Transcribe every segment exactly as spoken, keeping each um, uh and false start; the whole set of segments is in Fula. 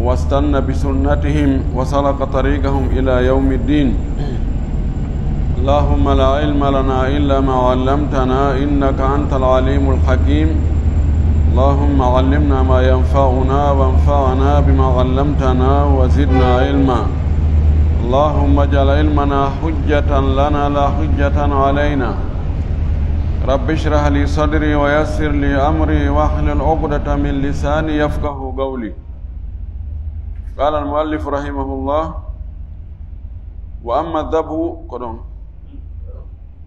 واستن بسنتهم وسلك طريقهم إلى يوم الدين. اللهم لا علم لنا إلا ما علمتنا إنك أنت العليم الحكيم. اللهم علمنا ما ينفعنا وانفعنا بما علمتنا وزدنا علما. اللهم اجعل علمنا حجة لنا لا حجة علينا. رب اشرح لي صدري ويسر لي أمري واحلل عقدة من لساني يفقه قولي. قال المؤلف رحمه الله: وأما الذبح، كدون.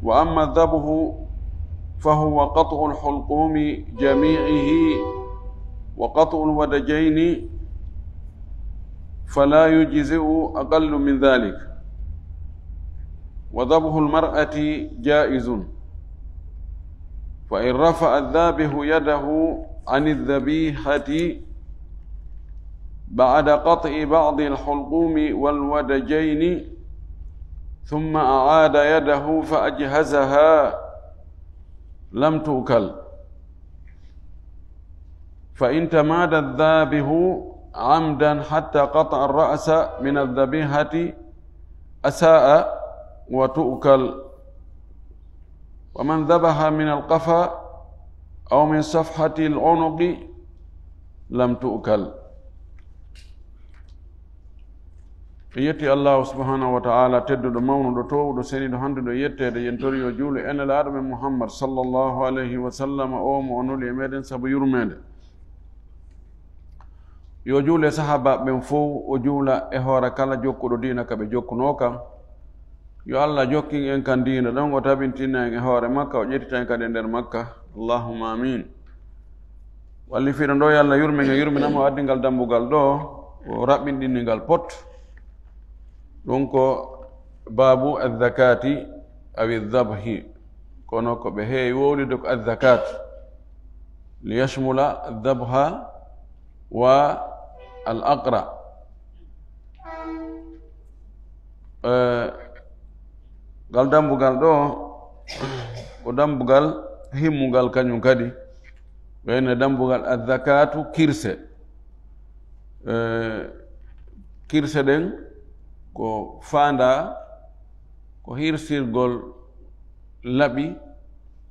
وأما الذبح فهو قطع الحلقوم جميعه وقطع الودجين، فلا يجزئ أقل من ذلك، وذبح المرأة جائز، فإن رفع الذابح يده عن الذبيحة بعد قطع بعض الحلقوم والودجين ثم أعاد يده فأجهزها لم تؤكل، فإن تمادى الذابح عمدا حتى قطع الرأس من الذبيحة أساء وتؤكل، ومن ذبح من القفا أو من صفحة العنق لم تؤكل. En yetti Allahu subhanahu wa ta'ala, tedduɗo, mawnuɗo, toowuɗo, seniiɗo, handuɗo e yetteede. Yen tori yo juulu e Nelaaɗo men Muhammad sallallahu alayhi wa sallam, o mo o nuli e meɗen sabu yurmeende. Yo juulu e sahaabaaɓe ɓen fow, o juula e hoore kala jokkuɗo diina ka ɓe jokkunoo kan. Yo Allah jokkin en kan diina ɗon, o tabintina en e hoore makka, o ƴettita en kadi e nder makka. Allahumma amin. Wallifiiɗo ndo, yo Allah yurmen e yurminamo, o addi ngal dambugal ɗo, o raɓɓinɗini ngal pot. Ɗum ko baabu azzakati awi zabhi. Kono ko ɓe heewi wowlude ko azzakat, liyashmula zabha wa al aqra. Eh, ngal dambugal ɗo ko dambugal himmungal kañum kadi. Wayno dambugal azzakatu, kirse. Eh, kirse ɗen ko faanda ko hirsirgol laɓi,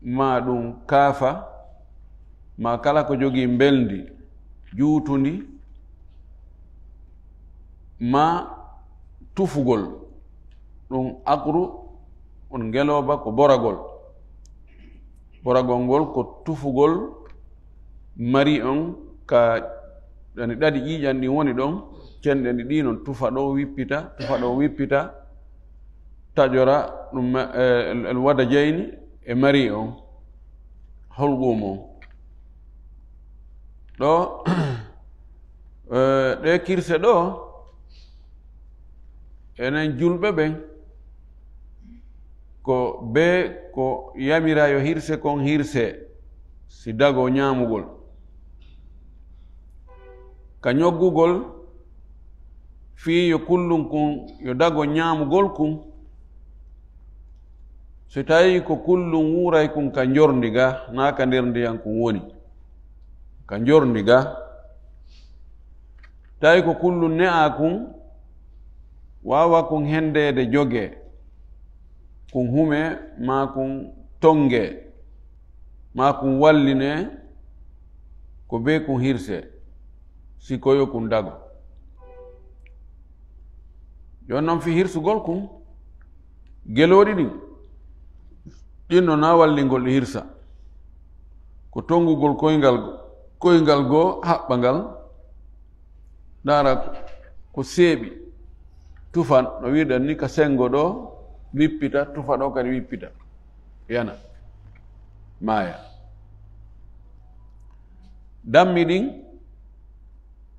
ma ɗum kaafa, ma kala ko jogii mbelndi juutundi, ma tufugol. Ɗum aqru, on ngelooba ko boragol. Boragol ngol ko tufugol mari on ka ɗani ɗaɗi ƴiiƴan ɗin woni ɗon, cenɗe ɗi ɗi non tufa ɗo wippita, tufa ɗo wippita, taƴora ɗum, eh, el, el wada jeyni e mari on, holgum on. Ɗo, eh, ɗe kirse ɗo, enen julɓe ɓen, ko be ko yamira yo hirse kon hirse, si dago ñaamugol. Ka ñoggugol, fii yo kullum kun, yo dago ñaamugol kun, so tawi ko kullum wuuray kun ka njorndi ga, naa ka nder ndiyan kun woni, ka njorndi ga. Tawi ko kullum ne'a kun, waawa kun hendeede jogee, kun hume, maa kun tonge, maa kun walline, ko be kun hirse, si ko yo kun dago. Jooni non fii hirsugol kun, gelooɗi ɗin, ɗin no na wallingol ɗi hirsa. Ko tongugol koyngal, koyngal goo haɓɓa ngal, ndaara ko seeɓi, tufan, no wi'uɗen ni ka sengo ɗo, wippita, tufa ɗo kadi wippita, yana, maaya. Dammi ɗin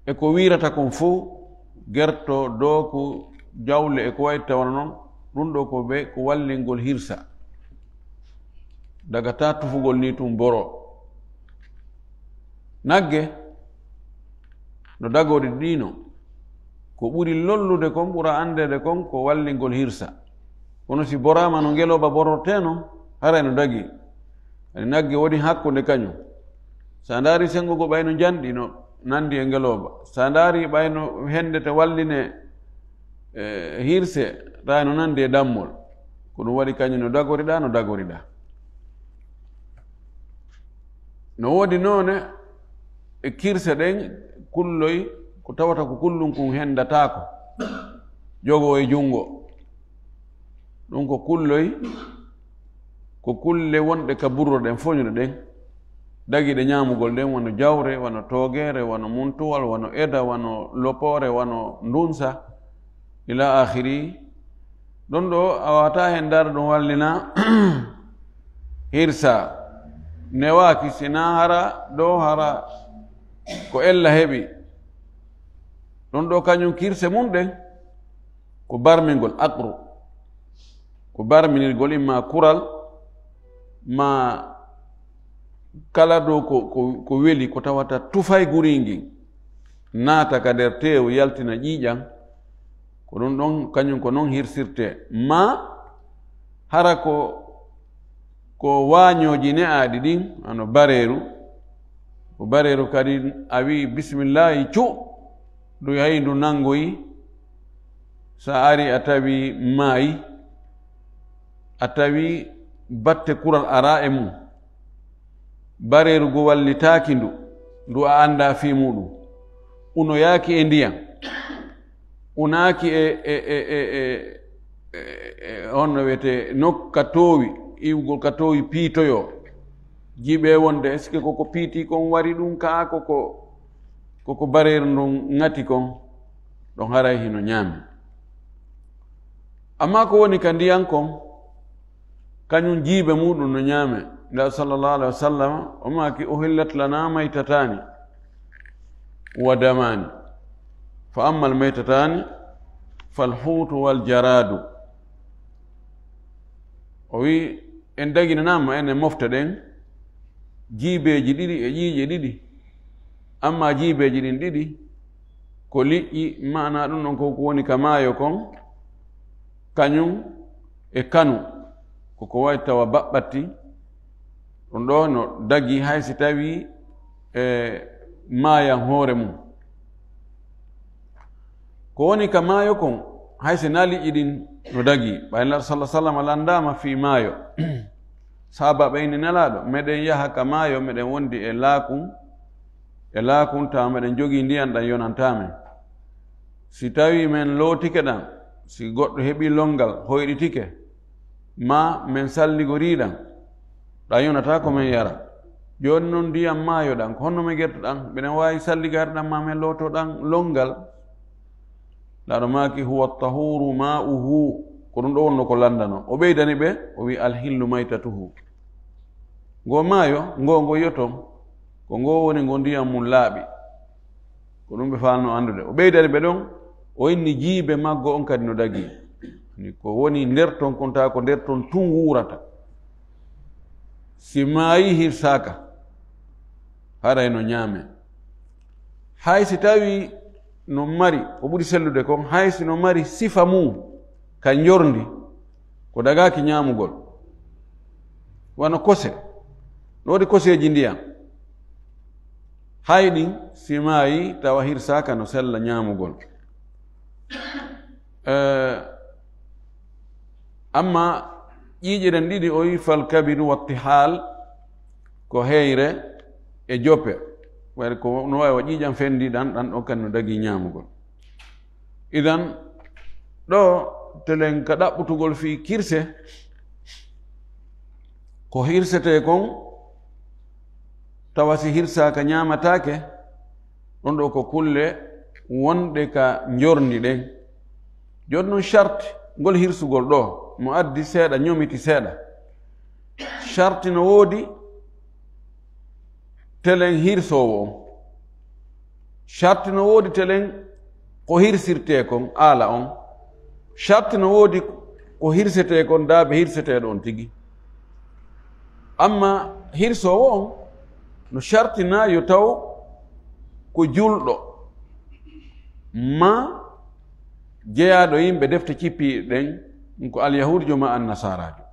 e ko wiirata kon fow, gerto, dooku, jawle e ko wayi tawano non, ɗum ɗo ko be ko wallingol hirsa. Daga ta tufugol ni tun boro. Nagge no dagori ɗino. Ko ɓuri lollude kon, ɓura andeede kon, ko wallingol hirsa. Kono si boraama no ngelooba borortee non, haray no dagi. Ani nagge woni hakkunde kañum. Sa ndaari sengo go ɓay no njanɗi no nandi e ngelooba. So a ndaari ɓayno hennde te walline, e, hirse, tawi no nandi e dammol. Ko ɗum waɗi kañum no dagoriɗa, no dagoriɗa. No woodi noone e kirse ɗen kulloy, ko tawata ko kullun kun henndataako, jogoo e junngo. Ɗum ko kulloy, ko kulle wonɗe ka burro ɗen, foñuɗe ɗen, dagiɗe ñaamugol ɗen, wano jawre, wano toogeere, wano muntuwal, wano eda, wano lopoore, wano ndunsa, ila akhiri. Ɗon ɗo a wata hen ndaara ɗum wallina hirsa. Newaaki sina hara ɗo hara ko ella heɓi. Ɗon ɗo kañum kirse mum ɗen ko barmingol aqru. Ko barminirgol imma kural ma kala ɗo ko, ko, ko weli ko tawata tufay guringin naata ka nder teewu yaltina ƴiiƴan. Ko ɗum ɗon, kañum ko non hirsirte. Ma hara ko, ko waañooji ne'aaɗi ɗin, ano bareeru. Ko bareeru kadi a wi bismillahi cu, ndu yahi ndu nangoyi. Sa ari a tawi maayi, a tawi batte kural ara e mum. Bareeru ngu wallitaaki ndu, ndu a anndaa fii muuɗum. Unoyaaki e ndiyam. Unaaki e, e, e, e, e, e, e, honno wiyetee, nokka toowi, iwgol ka toowi piitoyoo. Jiiɓee wonde, est-ce que koko piiti kon wari ɗum, kaa koko, koko bareeru ndun ŋati kon? Ɗon haray hino ñaami. Amma ko woni ka ndiyan kon, kañum jiibe muuɗum no ñaame. Nda sallallahu alaihi wasallam, o maaki, "Uhillat lana maytatani wa damani. Fa amma al maytatani, fal hutu wal jaradu." O wi, "En daginanaama enen mofte ɗen jiibeeji ɗiɗi e ƴiiƴe ɗiɗi. Amma jiibeeji ɗin ɗiɗi ko liƴƴi, maana ɗum ɗon ko ko woni ka maayo kon, kañum e kanu, ko ko wayi tawa baɓɓatti." Ɗum ɗo no dagi hay si tawi e maayan hoore mum. Ko woni ka maayo kon, hay si na liƴƴi ɗin no dagi, ɓay Nulaaɗo sallallahu alaihi wasallam landaama fii maayo. Sahaabaaɓe inni, "Nelaaɗo, meɗen yaha ka maayo, meɗen wondi e laakun, e laakun, tawa meɗen jogii ndiyan ɗan yonantaa men. Si tawi men lootike ɗan, si goɗɗo heɓi longal, hoyɗitike, ma men salligorii ɗan, ɗan yonataa ko men yara. Jooni non ndiyan maayo ɗan, ko honno men gertoɗan? Meɗen waawi salligaade ɗan, ma men looto ɗan longal?" Nulaaɗo maaki, "Huwa tahuru ma'uhu." Ko ɗum ɗo wonno ko landano. O ɓeydani ɓe, o wi, "Al hillu maytatuhu." Ngo maayo, ngo, ngo yoton, ko ngo woni ngo ndiyan mum laaɓi. Ko ɗum ɓe faalno anndude. O ɓeydani ɓe ɗon, o inni jiibe maggo on kadi no dagi. Ni ko woni nder ton kon, taa ko nder ton tun wuurata. Si maayi hirsaaka, haray no ñaame. Hay si tawi no mari, ko ɓuri sellude kon, hay si no mari sifa mum ka njorndi, ko dagaaki ñaamugol. Wano kose, no woodi koseeji ndiyan. Hay ɗin, si maayi, tawa hirsaaka no sella ñaamugol. Eh, amma ƴiiƴe ɗen ɗiɗi, o wi, "Fal kabidu wa tihal", ko heyre e jope. Wayre ko no waawi wa ƴiiƴan fendiɗan, ɗan ɗon kan no dagi ñaamugol. Idan, ɗo telen ka ɗaɓɓutugol fii kirse, ko hirsetee kon, tawa si hirsaaka ñaamataake, ɗon ɗo ko kulle wonɗe ka njorndi ɗen. Jooni non, sharti ngol hirsugol ɗo, mo addi seeɗa, ñomiti seeɗa. Sharti no woodi telen hirsoowo on. Sharti no woodi telen ko hirsirtee kon, aala on. Sharti no woodi ko hirsetee kon, daabe hirseteeɗo on tigi. Amma hirsoowo on no shartinaa yo taw ko julɗo, ma jeyaaɗo yimɓe defte cippiiɗe ɗen, ɗum ko alyahuudjo ma annasaaraajo.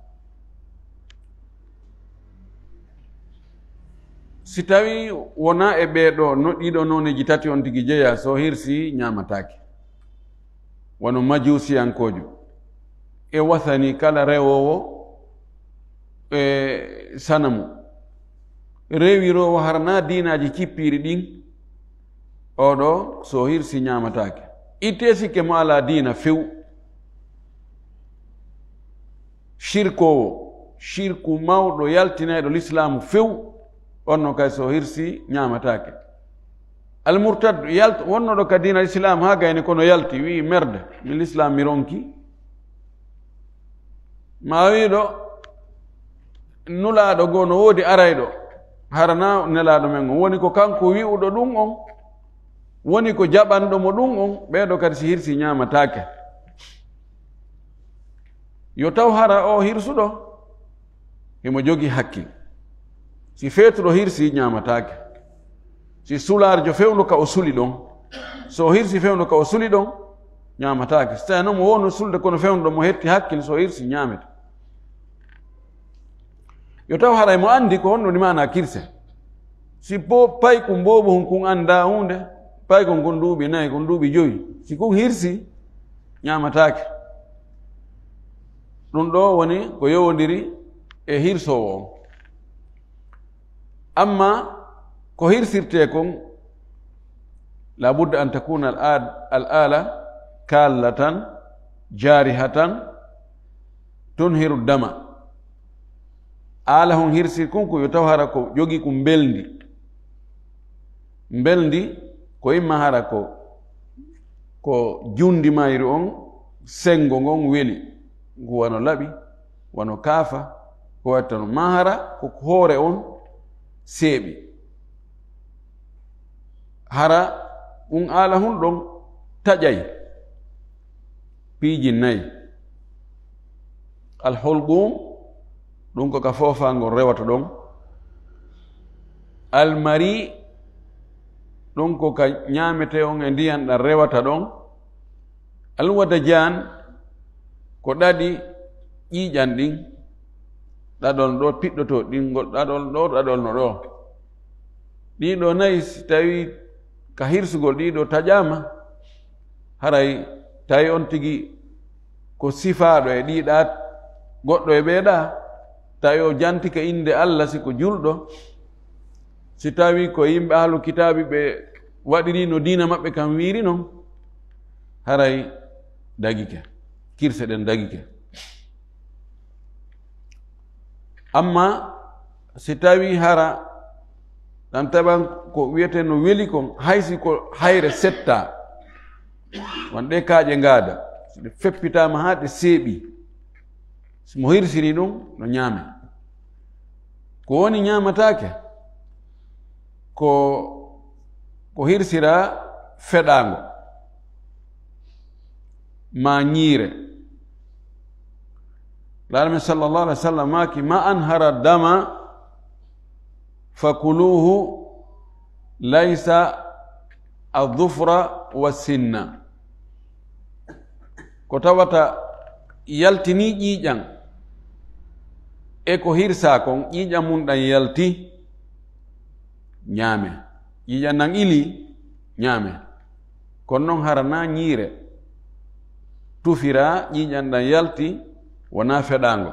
Si tawi wona e ɓee ɗo, no ɗiɗo nooneeji tati on tigi jeya, so hirsi ñaamataake. Wano majuusiyankoojo e wasani kala rewoowo e sanamu, rewiroowo hara na diinaaji cippiiri ɗin, oɗo so hirsi ñaamataake. Ittee sikke mo alaa diina few. Shirkoowo, shirku mawɗo yaltinayɗo lislaamu few, on no kay so hirsi ñaamataake. Almurtad, yalt-, wonnoɗo ka diina lislaamu haa gayni kono yalti, wi'i, "Merde, mi lislaam mi ronki." Ma wi'uɗo, "Nulaaɗo goo no woodi arayɗo, hara na nelaaɗo men on." Woni ko kanko wi'uɗo ɗum on, woni ko jaɓanɗo mo ɗum on, ɓee ɗo kadi si hirsi ñaamataake. Yo taw hara o hirsuɗo himo jogii hakkil. Si feetuɗo hirsi, ñaamataake. Si sulaarjo fewndo ka o suli ɗon, so o hirsi fewndo ka o suli ɗon, ñaamataake. Si tawi no mo wowno sulde kono fewndo mo hetti hakkil, so o hirsi, ñaamete. Yo taw haray mo anndi ko honɗum woni maanaa kirse. Si bo-, paykun boobo hun kun anndaa huunde, paykun kun duuɓi nayi, kun duuɓi jowi, si kun hirsi, ñaamataake. Ɗum ɗo woni ko yowondiri e hirsoowo on. Amma ko hirsirtee kon, la budda an takuna al aad-, al aala kaalatan jaarihatan tunhiru dama. Aala hon hirsir kun ko yo taw hara ko jogii kun mbelndi. Mbelndi ko imma hara ko, ko jundi mayru on, senngo ngon weli, ngu wano laɓi, wano kaafa, ko watta non. Ma hara ko hoore on seeɓi. Hara ɗum aala hun ɗon taƴay piiji nayi. Alhulqum, ɗum ko ka foofaangol rewata ɗon. Almari, ɗum ko ka ñaametee on e ndiyan ɗan rewata ɗon. Alwadajaan, ko ɗaɗi ƴiiƴan ɗin, ɗaɗol ɗo piɗɗotoo ɗin, ngol ɗaɗol ɗo, ɗaɗol no ɗo. Ɗii ɗo nayi, si tawi ka hirsugol ɗii ɗo taƴaama, haray tawi on tigi ko sifaaɗo e ɗii ɗa, goɗɗo e ɓee ɗa, tawi o jantike innde Alla, si ko julɗo, si tawi ko yimɓe ahlu kitaabi ɓe waɗiri no diina maɓɓe kan wiiri non, haray dagike, kirse ɗen dagike. Amma si tawi hara ɗan taban ko wiyetee no weli kon, hay si ko hayre setta, wan ɗe kaaƴe ngaada, si ɗe feppitaama haa ɗe seeɓi, si mo hirsiri ɗum, no ñaame. Ko woni ñaamataake, ko, ko hirsiraa feɗaango, maa ñiire. Laara men sallallahu alaihi wasallam maaki, "Ma anhara dama fakuluhu, laysa adh-dhufra was-sinna." Ko tawata yaltinii ƴiiƴan e ko hirsaa kon, ƴiiƴan mun ɗan yalti, ñaame. Ƴiiƴan ɗan ili, ñaame. Kono non hara na ñiire tufiraa, ƴiiƴan ɗan yalti, wonaa feɗaango.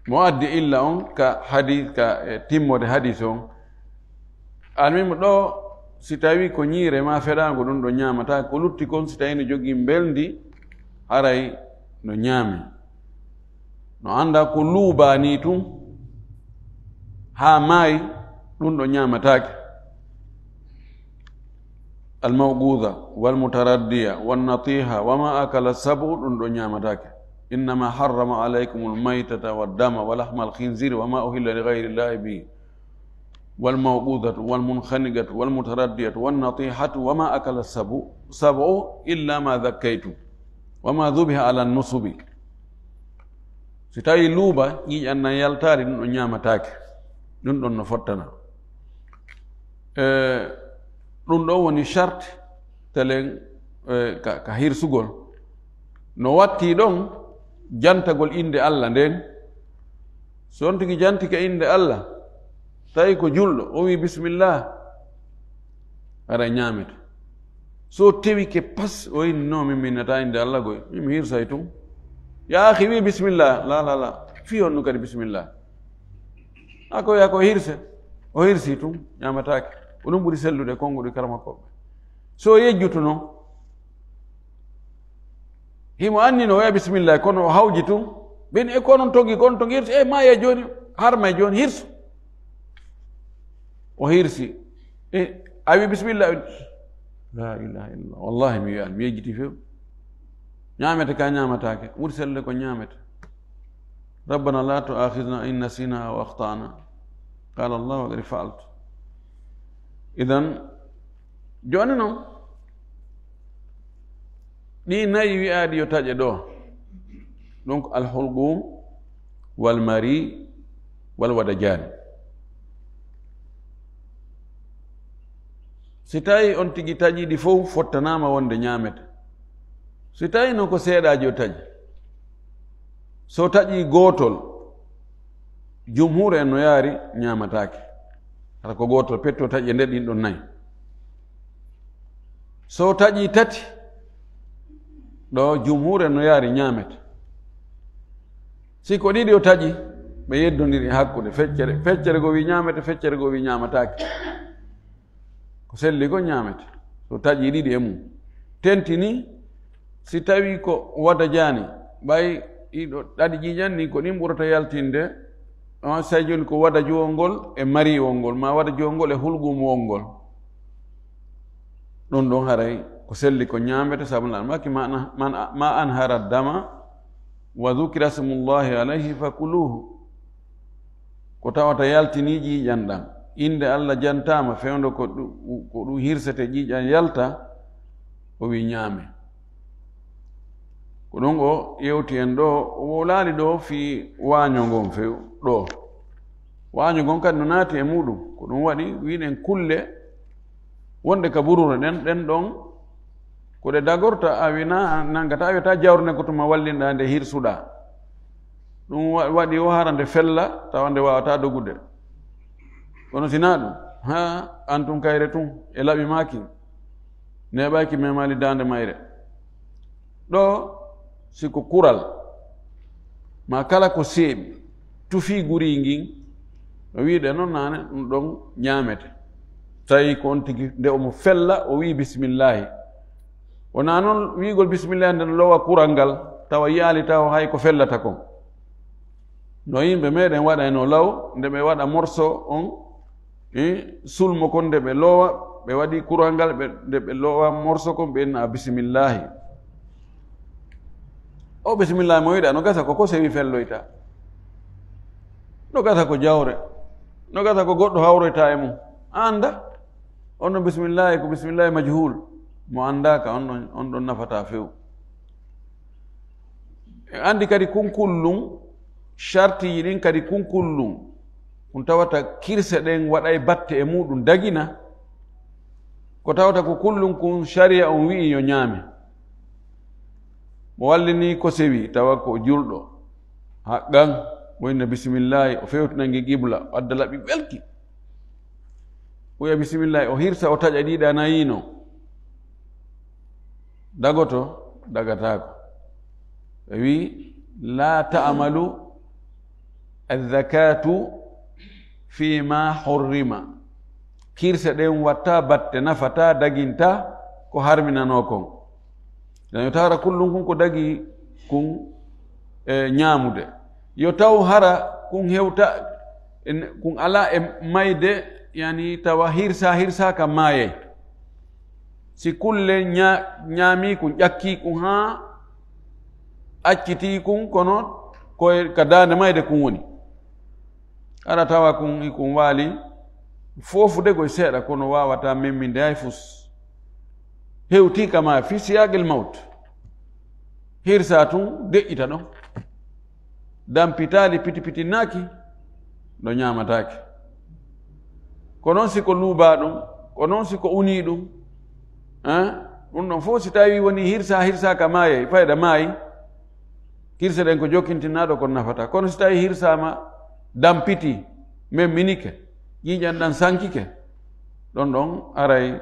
Mo addi illa on ka hadis, ka, e, timmode hadis on. Almuhimu ɗo, si tawi ko ñiire maa feɗaango, ɗum ɗo ñaamataa. Ko lutti kon, si tawi no jogii mbelndi, haray no ñaame. No anndaa ko luubaani tun haa maayi, ɗum ɗo ñaamataake. Al-mawquza wal mutaraddiya wan natiha wa ma akala sabu, ɗum ɗo ñaamataake. Innama harrama alaykumul maytata wad dama wa lahmal khinziri wa ma uhilla li ghayri llahi bihi. Wal mawquzatu wal munkhaniqatu wal mutaraddiyatu wan natihatu wa ma akala sabu, sabu illa ma dhakkaytum wa ma dhubiha ala nusubi. Si tawi luuba ƴiiƴan nan yaltaari, ɗum ɗon ñaamataake. Ɗum ɗon no fottana. E, ɗum ɗon woni charte telen, e, ka, ka hirsugol. No watti ɗon jantagol innde Alla nden. So on tigi jantike innde Allah, tawi ko julɗo, o wii bismillah, haray ñaamete. So tewike pas, o inni, "Non, min mi innataa innde Allah goy, min mi hirsay tun." Yaa akhi, wii bismillah. La, la, la. Fii honɗun kadi bismillah? A ko yaa ko hirse. O hirsi tun, ñaamataake. Ko ɗun ɓuri sellude e konnguɗi karamakooɓe. So yejjutu non, himo anndi no wi'a bismillah, kono o hawji tun. Ɓen e ko onon togi, ko on togi hirsi, e maaye jooni, harmay jooni, hirsu. O hirsi. E, a wi bismillah. La ilaha illallah. Wallahi mi wi'an, mi yejjiti few. Ñaamete ka ñaamataake. Ɓuri sellude ko ñaamete. Rabbana la tu'akhidhna in nasina aw akhtana. Qala Allah wa qad fa'altu. Idan, jooni non, ɗi nayi wi'aaɗi yo taƴe ɗo. Donc, alhulqum, wal mari, wal wadajani. Si tawi on tigi taƴiiɗi fow fottanaama wonde ñaamete. Si tawi non ko seeɗaaji o taƴi, so taƴii gootol, jumhuur en no yaari ñaamataake. Hara ko gootol petto taƴi e nder ɗin ɗon nayi. So taƴii tati, ɗo jumhuur en no yaari ñaamete. Si ko ɗiɗi o taƴi, ɓe yeddondiri e hakkunde. Feccere, feccere goo wi ñaamete, feccere goo wi ñaamataake. Ko selli ko ñaamete. So taƴi ɗiɗi e mum. Tentini, si tawi ko wada jaani, ɓay ɗiɗo ɗaɗi ƴiiƴan ni ko ɗin ɓurata yaltinde, on say jooni ko wada juwol ngol e mari wol ngol, ma wada juwol ngol e hulgum wol ngol. Ɗum ɗon haray ko selli ko ñaamete, sabu lan maki ma, ma, ma anhara dama wa dhukira smullahi alayhi fakuluhu. Ko tawata yaltinii ƴiiƴan ɗan, innde Allah jantaama, fewndo ko ɗu-, ko ɗum hirsete ƴiiƴan yalta, o wi ñaame. Ko ɗum o yewti en ɗo, o wowlaali ɗo fii waaño ngon few ɗo. Waaño ngon kadi no naati e muɗum. Ko ɗum waɗi wiɗen kulle wonɗe ka buruure ɗen, ɗen ɗon ko ɗe dagorta, a wina, nangata, a wiyata jawre nden ko tuma wallinɗaa nde hirsuɗaa. Ɗum wa-, waɗi o hara nde fella, tawa nde waawataa dogude. Kono si naa ɗum, haa, an tun kayre tun, e laɓi maa kin, neeɓaaki memaali daande mayre. Ɗo, si ko kural, maa kala ko seeɓi, tufii gurii ngin, no wiide non naane, ɗum ɗon ñaamete. Tawi ko on tigi, nde omo fella, o wi'i bismillaahi. Wonaa non wi'ugol bismillaahi nden loowa kural ngal, tawa yi'aali taho hay ko fellata kon. No yimɓe meɗen waɗayno law, nde ɓe waɗa morso on, eh, sulmo kon nde ɓe loowa, ɓe waɗi kural ngal, ɓe, nde ɓe loowa morso kon, ɓe inna bismillaahi. O bismillaahi mo wiɗa, no gasa ko, ko sewi felloyta. No gasa ko jawre. No gasa ko goɗɗo hawroyta e mum. A annda? On ɗon bismillaahi ko bismillaahi majhuul. Mo anndaaka, on ɗon, on ɗon nafataa few. En anndi kadi kunkullun, shartiiji ɗin kadi kunkullun. Kun tawata kirse ɗen waɗay batte e muɗum dagina. Ko tawata ko kullun kun shari'a on wi'i yo ñaame. Mo wallini ko sewi, tawa ko julɗo. Haqqan, o inna bismillaahi, o fewtina ngi qibla, o adda laɓi welki. O wi'a bismillaahi, o hirsa, o taƴa ɗiɗa nayi non. Dagoto, dagataako. Ɓe wi, "Laa ta'malu azzakaatu fii maa hurrima." Kirse ɗen watta batte, nafata, daginta ko harminanoo kon. Yo tawata kullun kun ko dagi kun, e, ñaamude. Yo taw hara kun hewta, en, kun alaa e mayde, yani tawa hirsa, hirsaaka maayay. Si kulle ña-, ñaami kun, ƴakki kun haa acciti kun, kono ko e, ka daande mayde kun woni. Hara tawa kun, kun waali foofude koy seeɗa, kono waawata memminde hay fus. Hewti kama fi siyaaqil mawt. Hirsa tun, deƴƴita ɗon. Dampitaali, pitipitinaaki, ɗo ñaamataake. Ko non si ko luubaa ɗum, ko non si ko unii ɗum, eh? Ɗum ɗon fof si tawi woni hirsa, hirsa ka maayay, fayda maayi. Kirse ɗen ko jokkintinaaɗo kon nafata. Kono si tawi hirsaama, dampiti, memminike, ƴiiƴan ɗan sankike, ɗon ɗon haray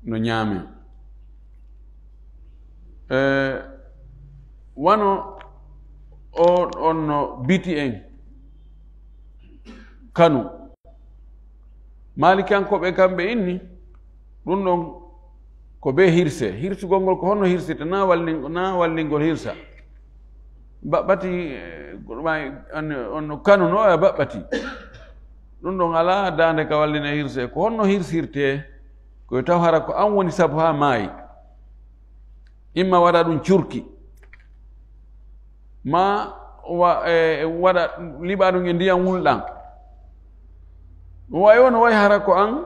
no ñaame. E, wano o, on no biti en kanu. Maalikankoɓe kamɓe inni, ɗum ɗon ko be hirse. Hirsugol ngol ko honno hirsirta? Na wallin-, na wallingol hirsa. Baɓɓati, eh, on, on no kanu no a baɓɓati. Ɗum ɗon alaa daande ka wallina hirse. Ko honno hirsirte? Ko yo taw hara ko an woni sabu haa maayi. Imma waɗa ɗum curki. Ma wa-, e, waɗa liɓa ɗum e ndiyam wulɗam. Ɗum wawi on, wawi hara ko an,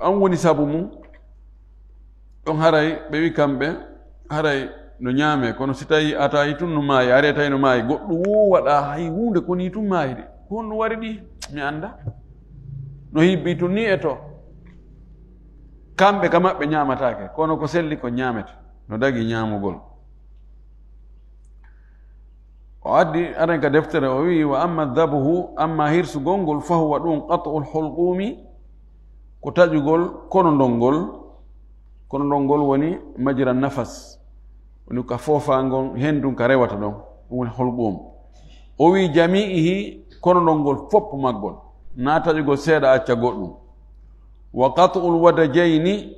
an woni sabu mum. Ɗon haray ɓe wi kamɓe, haray no ñaame, kono si tawi a tawi tun no maayi, ari tawi no maayi, goɗɗo wo waɗa hay huunde ko ni tun maayi de. Ko honɗum wari ɗi? Mi annda. No hibbi tun ni e to. Kamɓe ka maɓɓe ñaamataake, kono ko selli ko ñaamete. No dagi ñaamugol. O addi aɗen ka deftere, o wi'i, "Wa amma dhabuhu, amma hirsugol ngol, fa huwa ɗum qat'ul hulqumi, ko taƴugol konondol ngol." Konondol ngol woni majra nafas, woni ka foofangol hendun ka rewata ɗon, ɗum woni hulqum. O wi'i, "Jami'ihi, konondol ngol fopp maggol, na taƴugol seeɗa acca goɗɗum." Wa qat'ul wadajayni,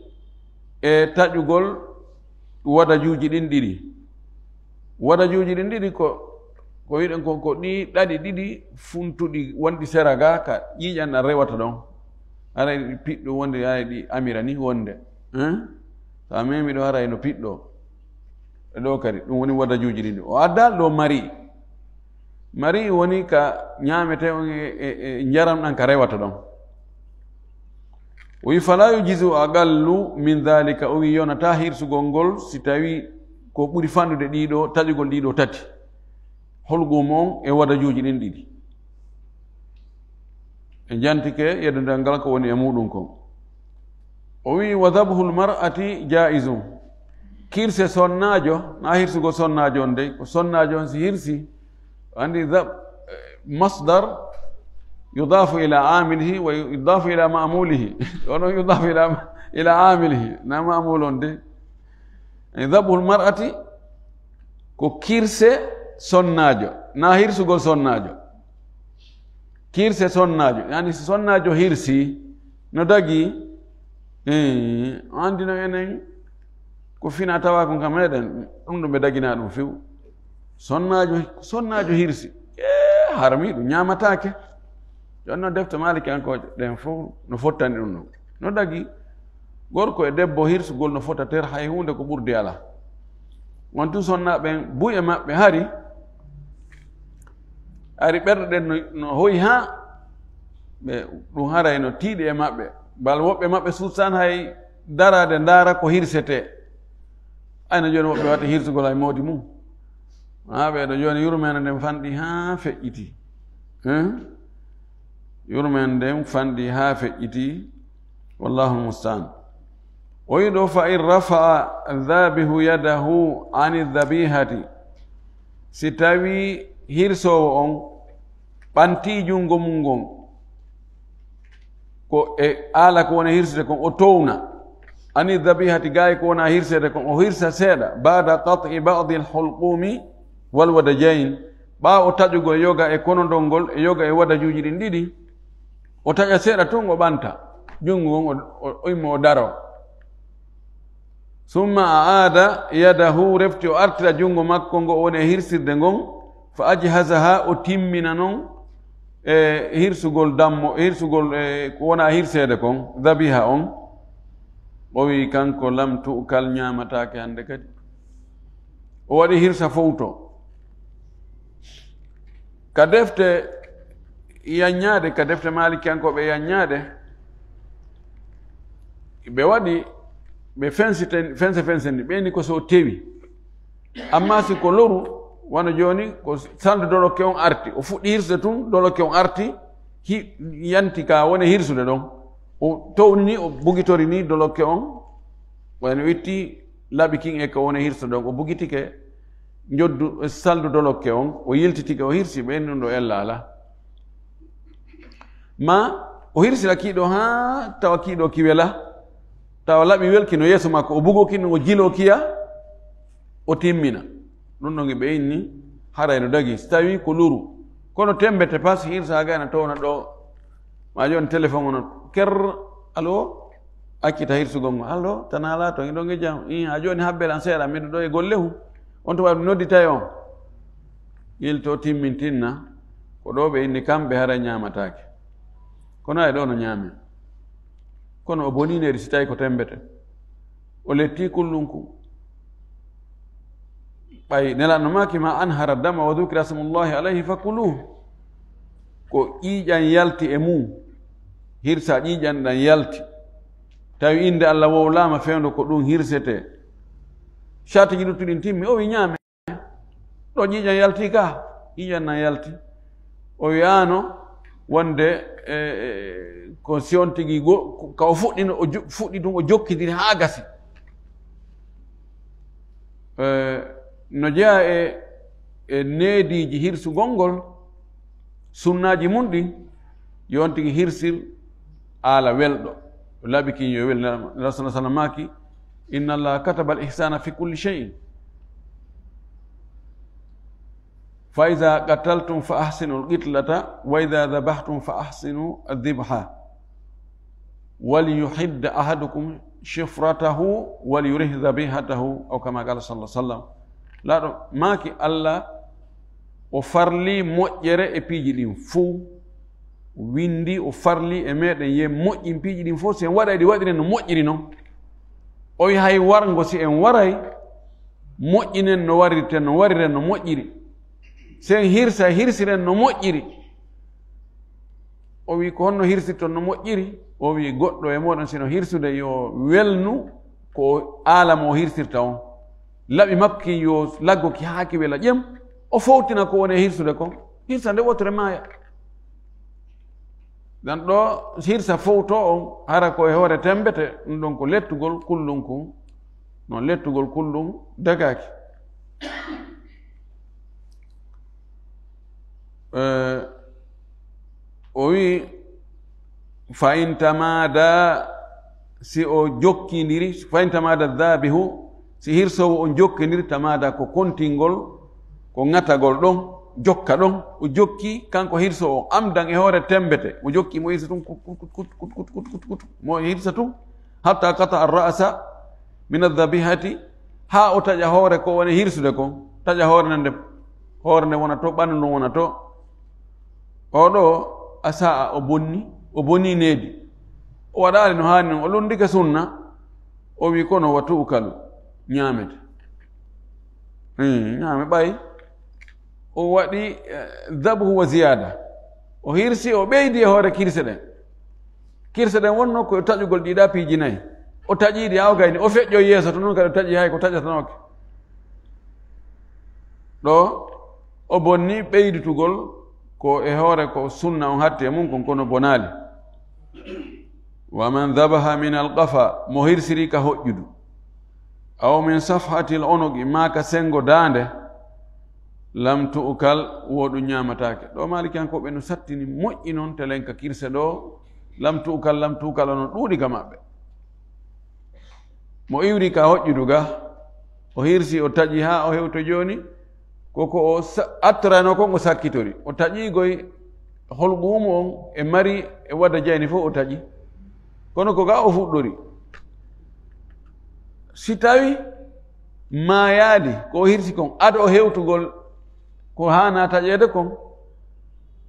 e taƴugol wadajuuji ɗin ɗiɗi. Wadajuuji ɗin ɗiɗi ko, ko wiɗen ko, ko ɗi ɗaɗi ɗiɗi funtuɗi wonɗi sera ga ka ƴiiƴan ɗan rewata ɗon. Haray ɗi piɗɗo wonde, haray ɗi amira ni wonde. Hein? So a memi ɗo haray no piɗɗo. E ɗo kadi, ɗum woni wadajuuji ɗin ɗi. O addaali ɗo mari. Mari woni ka ñaamete on e, e, e njaram ɗan ka rewata ɗon. O wi, "Fala yujizu aqallu min dhalika." O wi, "Yonata hirsugol ngol si tawi ko ɓuri fanɗude ɗiɗo, taƴugol ɗiɗo tati. Hulqum on e wadajuuji ɗin ɗiɗi." E jantike yeddungal ngal ko woni e muɗum kon. O wi, "Wa dhabhul mar'ati jaizun." Kirse sonnaajo, na hirsugol sonnaajo on dey, ko sonnaajo on si hirsi, andi dhab-, eh, masdar yudafu ila amilihi wa yudafu ila ma'mulihi. Ono yudafu ila, ila amilihi, na ma'mul on dey. E dhabhul mar'ati ko kirse sonnaajo, na hirsugol sonnaajo. Kirse sonnaajo, yani si sonnaajo hirsi, no dagi, eh, andi no enen ko fina tawa kon ka meɗen, ɗum ɗo ɓe dagina ɗum few. Sonnaajo, sonnaajo hirsi, eh, harmi ɗum ñaamataake. Jooni noon defte Maalikiyankooje ɗen fof no fottani ɗum ɗon. No dagi, gorko e debbo hirsugol no fota ter hay huunde ko ɓurdi alaa. Won tun sonnaaɓe ɓen, buy e maɓɓe hari, ari ɓerɗe ɗen no, no hoyi haa ɓe, ɗum haray no tiiɗi e maɓɓe. Bal woɓɓe maɓɓe suustan hay daraade ndaara ko hirsetee. Ayno jooni woɓɓe watta hirsugol hay moodi mum. Haa ɓeeɗo jooni yurmeende nden fanɗi haa feƴƴiti. Hein? Yurmeende nden fanɗi haa feƴƴiti. Wallahu mustaan. O wi'i ɗo, "Fa in rafa'a dhabihu yadahu ani dhabihati." Si tawi hirsoowo on ɓanti junngo mum ngon, ko e haala ko woni hirsude kon, o towna. Ani dhabihati, gaay ko wona hirseede kon, o hirsa seeɗa. Ba'da qat'i ba'dil hulqumi wal wadajayn. Ɓaawo taƴugol yoga e konondol ngol, e yoga e wadajuuji ɗin ɗiɗi. O taƴa seeɗa tun, o ɓanta. Junngo ngon, o, o, o immo, o daro. Summa a'ada yadahu, refti o artira junngo makko ngo o woni e hirsirde ngon, fa ajhazaha, o timmina non e hirsugol dammo, hirsugol e ko wona hirseede kon, dhabiha on. O wi kanko, lam tu'kal, ñaamataake hannde kadi. O waɗi hirsa fowto. Ka defte yanñaade, ka defte Maalikiyankooɓe yanñaade, ɓe waɗi, ɓe fensiten, fense fenseni, ɓe ni ko so tewi. Amma si ko loru, wano jooni, ko salndu dolokke on arti, o fuɗɗi hirsude tun, dolokke on arti, hi-, yanti ka woni hirsude ɗon. O townini, o bugitorini dolokke on, wano itti laɓi kin e ka woni hirsude ɗon, o bugitike njoddu, salndu dolokke on, o yiltitike, o hirsi ɓe, ɗum ɗo ella alaa. Ma o hirsira kiiɗo haa tawa kiiɗo ki wela, tawa laɓi welki no yeeso makko, o bugo ki no, o jilo kiya, o timmina. Ɗum ɗon ɓe inni haray no dagi, si tawi ko luru. Kono tembete pas hirsa gana towna ɗo. Ma joni téléphone on ker, allo, accita hirsugol ngo. Allo, tanala to, ɗon e jam. Ii, ha joni habbere an seeɗa, miɗo ɗo e golle hu. On tuma mi nodditay on. Yilto timmintinna, ko ɗo ɓe inni kamɓe haray ñaamataake. Kono ay ɗo no ñaame. Kono o boni neri si tawi ko tembete. O letti kullunku. Ɓay Nelaɗo maaki, "Ma anhara dama wa dhukira smullahi alayhi fakuluhu." Ko ƴiiƴan yalti e mum, hirsa ƴiiƴan ɗan yalti. Tawi innde Allah wowlaama fewndo ko ɗum hirsetee. Satiji luttuɗin timmi, o wi ñaame. Ɗo ƴiiƴan yalti ka, ƴiiƴan nan yalti. O wi'aano wonde, e, e, ko si on tigi go-, ka o fuɗɗino, o jo-, fuɗɗi ɗum, o jokkidiri haa gasi. E, no jeyaa e, e neediiji hirsugol ngol, sunnaaji mum ɗin, yo on tigi hirsir aala welɗo. O laaɓi kin yo wel. Nela-, Nela-, sallallahu alaihi wasallam maaki, "Inna Allah kataba al-ihsana fi kulli shay'in. Fa idha qataltum fa ahsinu al-qitlata, wa idha dhabahtum fa ahsinu adh-dhibha. Wal yuhidda ahadukum shifratahu, wal yurih dhabihatahu," aw kama qala sallallahu alaihi wasallam. Laaɗo maaki Allah o farli moƴƴere e piiji ɗin fow. O windi, o farli e meɗen ye moƴƴin piiji ɗin fow. Si en waɗay ɗi, waɗiren no moƴƴiri non. O wi hay warngo si en waray, moƴƴinen no warirten, no wariren no moƴƴiri. Si en hirsa, hirsiren no moƴƴiri. O wi, "Ko honno hirsirton no moƴƴiri?" O wi, "Goɗɗo e moɗon sino hirsude yo welnu ko aala mo o hirsirta on. Laɓi makko kin yo laggo ki haa ki wela ƴem, o fowtina ko woni e hirsude kon. Hirsa nde wotere maaya." Dan ɗo hirsa fowto on, hara ko e hoore tembete, ɗum ɗon ko lettugol kullum kun. Non lettugol kullum dagaaki. Eh, o wi, "Fa in tamada," si o jokkindiri, "fa in tamada dhabihu," si hirsoowo on jokkindiri, "tamada," ko kontingol, ko ŋatagol ɗon, jokka ɗon, o jokki kanko hirsoowo, "amdan," e hoore tembete, o jokki mo hirsa tun, kut, kut, kut, mo hirsa tun, "hatta qata ar-ra'sa min adh-dhabihati," haa o taƴa hoore ko woni hirsude kon, taƴa hoore nden, hoore nden wona to, ɓandu ndun wona to. O ɗo, a sa'a o bonni, o bonni needi. O waɗaali no haani non, o lundike sunna. O wi, "Kono wa tu'kalu, ñaamete." Hmm, ñaame ɓay. O waɗi, eh, dhabhu wa ziyada. O hirsi, o ɓeydi e hoore kirse ɗen. Kirse ɗen wonno ko taƴugol ɗiɗa piiji nayi. O taƴiɗi, haa o gayni, o feƴƴoy yeeso to, non kadi o taƴi hay ko taƴatanooke. Ɗo, o bonni ɓeyditugol ko e hoore ko sunna on hatti e mum kon, kono bonaali. "Wa man dhabaha min al-qafa," mo hirsiri ka hoƴƴudu, "aw min safhatil unuqi," maa ka sengo daande, "lam tu'kal," wo ɗum ñaamataake. Ɗo Maalikiyankooɓe no sattini moƴƴi non, telen ka kirse ɗo, "lam tu'kal, lam tu'kal," ono ɗuuɗi ka maɓɓe. Mo iwri ka hoƴƴudu ga, o hirsi, o taƴi haa o hewto jooni, ko ko o sa-, attorano kon o sakkitori. O taƴi goy holguumu on e mari e wada jayni fof o taƴi. Kono ko ga o fuɗɗori. Si tawi maayaali ko o hirsi kon, ado o hewtugol ko haana taƴeede kon,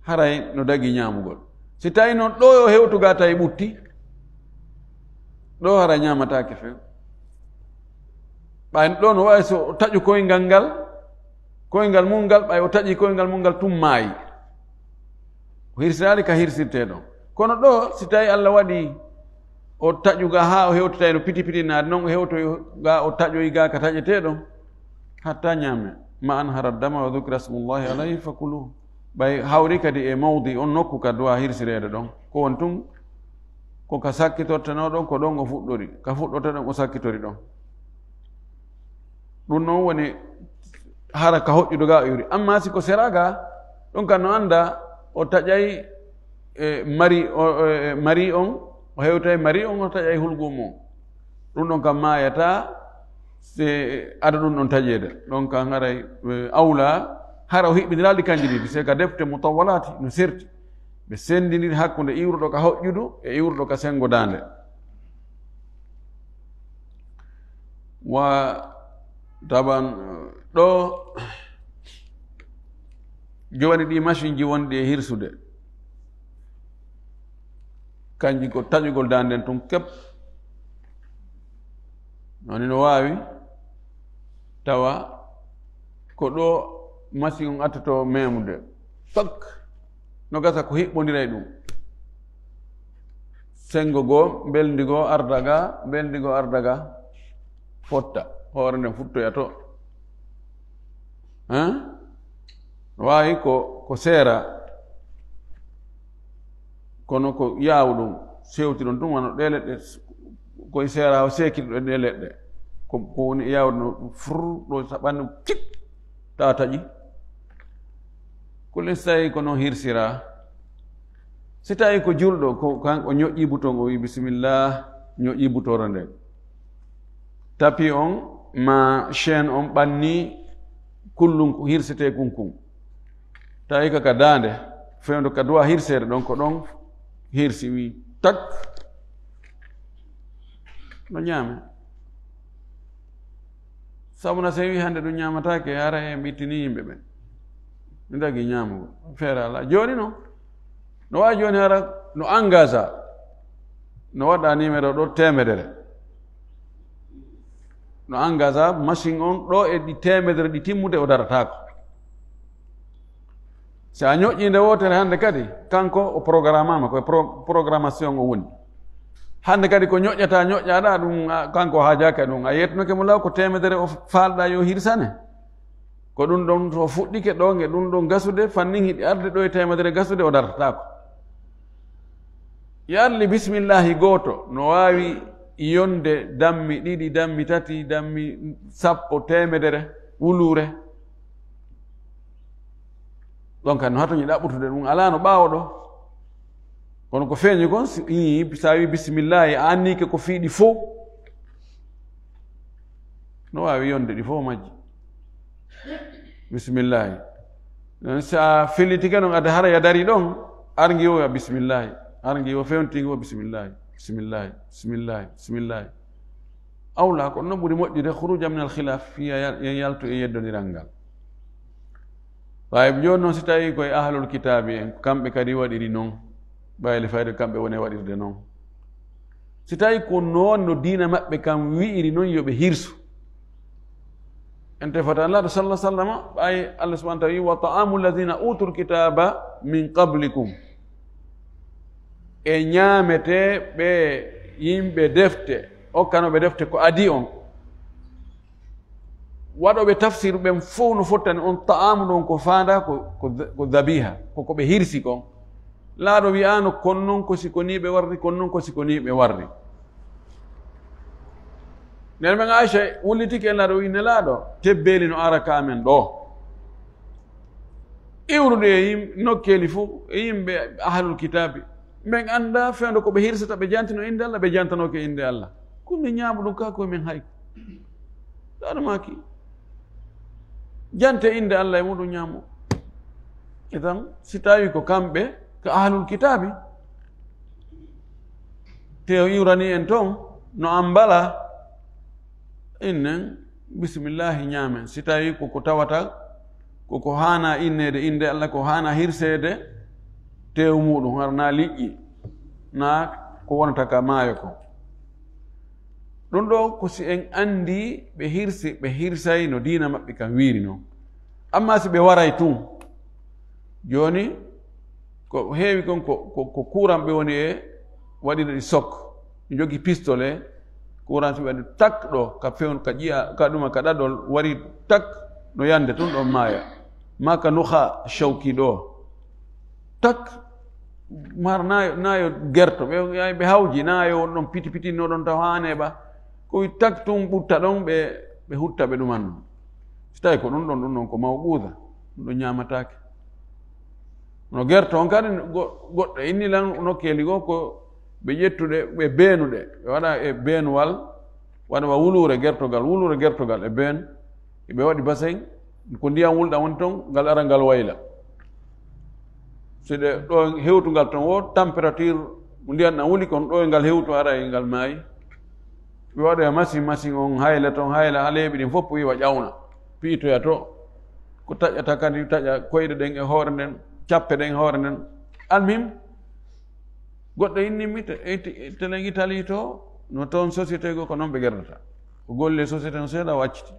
haray no dagi ñaamugol. Si tawi noon ɗo yo hewtu ga tawi ɓutti, ɗo haray ñaamataake few. Ɓay ɗo no wawi so o taƴu koyngal ngal, koyngal mum ngal, ɓay o taƴi koyngal mum ngal tun maayi. O hirsiraali ka hirsirtee ɗon. Kono ɗo, si tawi Allah waɗi o taƴu ga haa o hewta tawi no piti piti naade, noon o hewtoy ga, o taƴoy ga ka taƴetee ɗon, hatta ñaame. "Ma anhara dama wa dhukira smullahi alayhi fakuluhu." Ɓay hawri kadi e mawdi on nokku ka duwa hirsireede ɗon. Ko won tun, ko ka sakkitortenoo ɗon, ko ɗon o fuɗɗori. Ka fuɗɗorte ɗon o sakkitori ɗon. Ɗum noon woni hara ka hoƴƴudu ga o iwri. Amma si ko sera ga, ɗum kan no annda o taƴay e mari o, o, e mari on, o hewtay mari on, o taƴay hulgu mum. Ɗum ɗon kam maayataa se ada ɗum ɗon taƴeede. Ɗon kam haray, e, awla, hara o hiɓɓindiraalɗi kanji ɗiɗi, se ka defte mutawwalaati no serti. Ɓe senndindiri hakkunde iwruɗo ka hoƴƴudu e iwruɗo ka senngo daande. Wa taban, ɗo, jooni ɗi machine ji wonɗi e hirsude, kanji ko taƴugol daande nden tun kep. Woni no waawi tawa ko ɗo machine on attoto memude. Fak! No gasa ko hiɓɓondiray ɗum. Senngo goo, mbelndi goo arda ga, mbelndi goo arda ga, fotta. Hoore nden futtoya to. Hein? Waawi ko, ko seera, kono ko yaawɗum, sewti ɗon tun wano ɗee leɗɗe, koye seera o seekiri ɗo ɗee leɗɗe. Ko, ko woni yaawɗum, fur, ɗo saɓanno, cik, tawa taƴi. Kullin si tawi ko noon hirsiraa. Si tawi ko julɗo, ko kan o ñoƴƴi bouton, o wi bisimillah, ñoƴƴi bouton nden. Tapi on, ma chaîne on ɓanni kullun ko hirsetee kun kun. Tawi ka, ka daande, fewndo ka duwa hirseede ɗon, ko ɗon hirsi wi, tak. No ñaame. Sabu na se wi hannde ɗum ñaamataake, hara en ɓittini yimɓe ɓen. Mi dagi ñaamugol. Feere alaa. Jooni non, no waawi jooni hara no engagé, no waɗa numéro ɗo teemedere. No engagé machine on ɗo e ɗi teemedere ɗi timmude o darataako. Si a ñoƴƴi nde wootere hannde kadi, kanko o programmaama, ko e pro-, programmation o woni. Hannde kadi ko ñoƴƴata, ñoƴƴaɗa ɗum, a, kanko o haajaaki e ɗum. A yettunoke mo law ko teemedere o faalɗa yo hirsane. Ko ɗum ɗon so fuɗɗike ɗo, nge ɗum ɗon gasude, fannin hiɗi arde ɗo e teemedere gasude, o dartataako. Yarli bismillahi gooto, no waawi yonde dammi ɗiɗi, dammi tati, dammi sappo, teemedere, wuluure. Ɗon kan no hatoñi ɗaɓɓutude ɗum, alaa no ɓaawo ɗo. Kono ko feeñi kon, si, ii, sa wi bismillahi, a annike ko fii ɗi fow. No waawi yonde ɗi fow majji. Bismillahi. Non si a fillitike non, adda hara ya dari ɗon, arngi o ya bismillahi. Arngi o fewntingi o bismillahi. Bismillahi, bismillahi, bismillahi. Awla, ko non ɓuri moƴƴude, khuruja min al khilaf, fiya yal-, yaltu e yeddodiral ngal. Ɓay jooni non, si tawi koye ahlul kitaabi en, kamɓe kadi waɗiri non, ɓayli fayde kamɓe woni e waɗirde non. Si tawi ko noon no diina maɓɓe kan wi'iri non, yo ɓe hirsu. En tefata Nulaaɗo sallallahu alaihi wasallam, ɓay Allah subhanahu wa ta'ala wi, "Wa ta'amu alladhina utul kitaba min qablikum." E ñaamete ɓe yimɓe defte, okkanoɓe defte ko adii on. Waɗooɓe tafsiru ɓen fow no fottani on ta'amu ɗon ko faanda ko, ko, ko dhabiha, ko, ko ɓe hirsi kon. Laaɗo wi'aano, "Kon non ko si ko nii ɓe warri, kon non ko si ko nii ɓe warri." Nene men Aisha wullitike en Laaɗo, wi, "Nelaaɗo, tebbeeli no ara ka amen ɗo." Iwrude e yim-, nokkeeli fow, e yimɓe ahlul kitaabi. Men annda fewndo ko ɓe hirsata, ɓe jantino innde Allah, ɓe jantanooke innde Allah. Ko min ñaamu ɗum ka koye men hay. Ɗaɗo maaki. Jante innde Allah e muɗum ñaamo. Idan, si tawi ko kamɓe, ko ahlul kitaabi, te o iwrani en ton, no ambala, innen, bismillahi ñaamen. Si tawi ko ko tawata, ko ko haana inneede innde Allah, ko haana hirseede teewu muɗum, har na liƴƴi, na ko wonata ka maayo ko. Ɗum ɗo ko si en anndi ɓe hirsi, ɓe hirsay no diina maɓɓe kan wiiri non. Amma si ɓe waray tun, jooni ko heewi kon ko, ko, ko kuuran ɓe woni e waɗirde ɗi sok. Ɓe jogi pistolet, kuuran si waɗi tak ɗo, ka fewn, ka ƴiya, ka ɗuma, ka ɗaɗol, wari tak no yande tun ɗon maaya. Ma ka nuha shawki ɗo. Tak, mar naayo, naayo gerto, ɓe, ɓe hawji, naayo won ɗon piti piti no ɗon taw haa neeɓa. Ko wi tak tun ɓutta ɗon, ɓe, ɓe hutta ɓe ɗuman ɗum. Si tawi ko ɗum ɗon, ɗum ɗon ko mawquuda, ɗum ɗon ñaamataake. No gerto on kadi, go-, goɗɗo inni lan nokkeeli goo ko ɓe ƴettuɗe, ɓe beenuɗe, ɓe waɗa e beenuwal, waɗa wa wuluure gertogal, wuluure gertogal e been, ɓe waɗi basen, ko ndiyam wulɗam woni ton, ngal ara ngal wayla. So ɗe ɗo hewtungal ton wo, température mo ndiyam ɗam wuli kon, ɗo e ngal hewtu ara e ngal maayi. Ɓe waɗoya machine, machine on hayla ton, hayla ha leeɓi ɗin fof iwa ƴawna, piitoya to. Ko taƴata kadi, taƴa koyɗe ɗen e hoore nden, cappe ɗen e hoore nden. Almuhim, goɗɗo inni mi te-, e te-, telen Italie to, no toon société goo ko noon ɓe gerdata. O golli e société on seeɗa o acciti.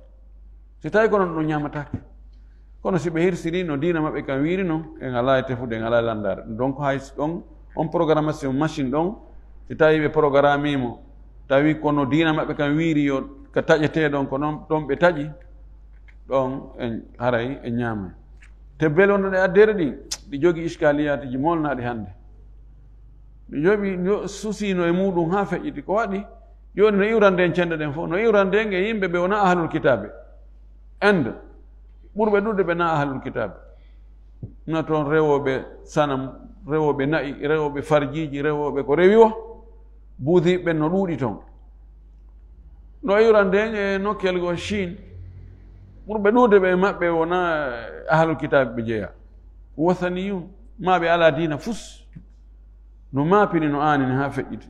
Si tawi ko noon ɗum ñaamataake. Kono si ɓe hirsiri no diina maɓɓe kan wiiri non, en alaa e tefude, en alaa e lanndaade. Donc hay s-, ɗon, on programmation machine ɗon, si tawi ɓe programme mo, tawi kono diina maɓɓe kan wiiri yo ka taƴetee ɗon, ko noon ɗon ɓe taƴi, ɗon en haray en ñaamay. Te belonde ɗe addere ɗin, ɗi jogii iskaliyaatiji molnaaɗi hannde. Ɗi jogii, yo susino e muuɗum haa feƴƴiti. Ko waɗi? Jooni no iwrande en cende ɗen fof, no iwrande en e yimɓe ɓe wonaa ahlul kitaabe. Inde, ɓurɓe ɗuuɗde ɓe na ahlul kitaabe. Na toon rewooɓe sanam, rewooɓe na'i, rewooɓe farjiiji, rewooɓe ko rewi wo, buudiiɓe ɓen no ɗuuɗi toon. No iwrande en e nokkel goo Chine, ɓurɓe ɗuuɗde ɓe e maɓɓe wonaa ahlul kitaabe ɓe jeyaa. Wasaniyun, maa ɓe alaa diina fus. No maapini, no aanini haa feƴƴiti.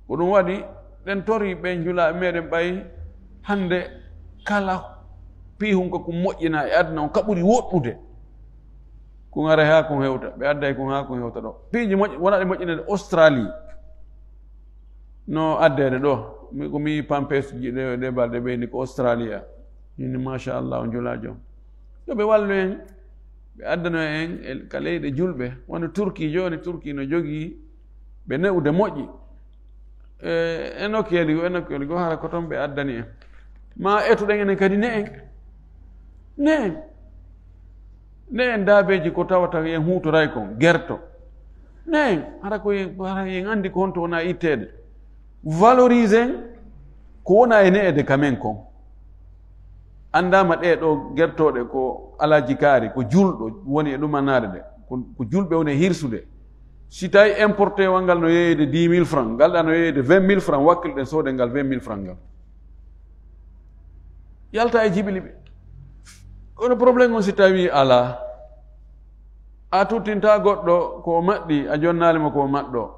Ko ɗum waɗi, ɗen tori ɓe njulaaɓe meɗen ɓay hannde kala piihun ko kun moƴƴina e aduna on ka ɓuri woɗɗude. Kun aray haa kun hewta, ɓe adday kun haa kun hewta ɗo. Piiji moƴƴi, wona ɗe moƴƴinede Australie. No addeede ɗo, mi, ko mi pampes ji ɗe, ɗe balɗe ɓeyni ko Australia. Min, machallah, on njulaa jom. Yo ɓe wallu en, ɓe addano en e, ka leyɗe julɓe. Wano Turki jooni, Turki no jogii ɓe ne'ude moƴƴi. E, e nokkeeli goo, e nokkeeli goo, hara ko toon ɓe addani en. Ma etuɗen enen kadi ne en. Ne en. Ne en daabeeji ko tawata en huutoray kon, gerto. Ne en, hara ko en, hara en anndi ko honto wona itteede. Valoriser en ko wona e ne'ede ka men kon. Anndaama ɗee ɗoo gertooɗe ko alaaji kaari, ko julɗo woni e ɗumanaade ɗe, ko, ko julɓe woni e hirsude. Si tawi importé wa ngal no yeeyde dix mille francs, ngal ɗa no yeeyde vingt mille francs, wakkil ɗen soode ngal vingt mille francs ngal. Yalta e jibili ɓe. Kono problème on si tawi alaa, a tuttinta goɗɗo ko o maɗɗi, a jonnaali mo ko o maɗɗo.